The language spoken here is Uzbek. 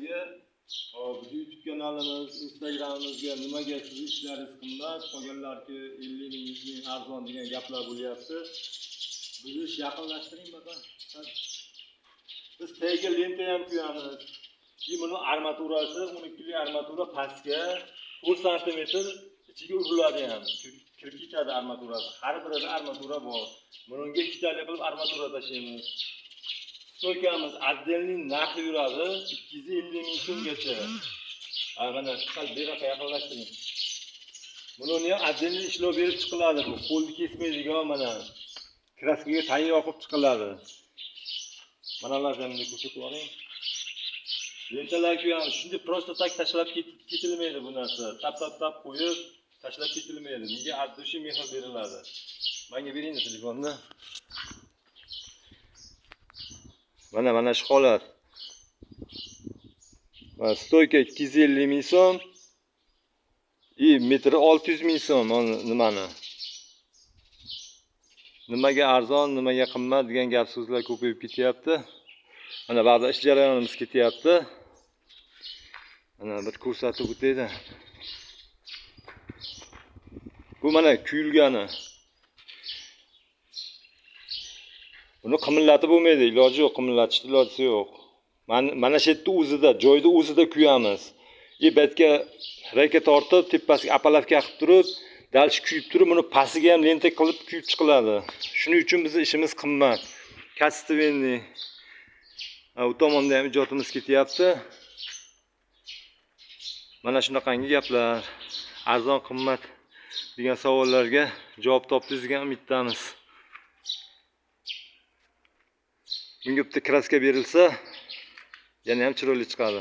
Sizga bizni YouTube kanalimiz, Instagramimizga nimaga sizni ishlaringiz qimmat, qolganlarki 50 ming, 100 ming arzon degan gaplar bo'lyapti. Bizni ish yaqinlashtiring masalan. Biz tagiga lenta ham kuyamiz. Keyin buni armaturasi 12 lik armatura pastga 4 sm ichiga uriladi ham. Kirib ketadi armaturasi. Har birida armatura bor. Bunga ikkitalik qilib armatura tashlaymiz. Stoykamiz отдельный narxi yuradi 250 ming so'mgacha. Ha, mana sal bu yoqqa yaqinlashtiring. Buni ham отдельный ishlov berib chiqiladi bu. Qo'lni kesmaydigan mana kraskaga tayyor qilib chiqiladi. Mana ularni ham bunday ko'rsatib yuboring. Lentalar ham shunday просто так tashlab ketilmaydi bu narsa. Tap tap tap qo'yib tashlab ketilmaydi. Bunga от души mehr beriladi. Menga bering telefonni. Mana shu holat. Mana stoyka 250 ming so'm. И metri 600 ming so'm mana nimani. Nimaga arzon, nimaga qimmat degan gap so'zlar ko'payib ketyapti. Mana ba'zi ish jarayonimiz ketyapti. Mana bir ko'rsatib o'taydi. Bu mana kuyilgani. Buni qimillatib bo'lmaydi, iloji yo'q, qimillatishni ilojisi yo'q. Mana shu yerda o'zida, joyda o'zida kuyamiz. И betga reka tortib, tepasiga apalavka qilib turib, dальше kuyib turib, buni pastiga ham lenta qilib kuyib chiqiladi. Shuning uchun bizning ishimiz qimmat. Качественный. U tomonda ham ijodimiz ketyapti. Mana shunaqangi gaplar. Arzon, qimmat degan savollarga javob topdingiz degan umiddamiz. Bunga bitta kraska berilsa, yana ham chiroyli chiqadi.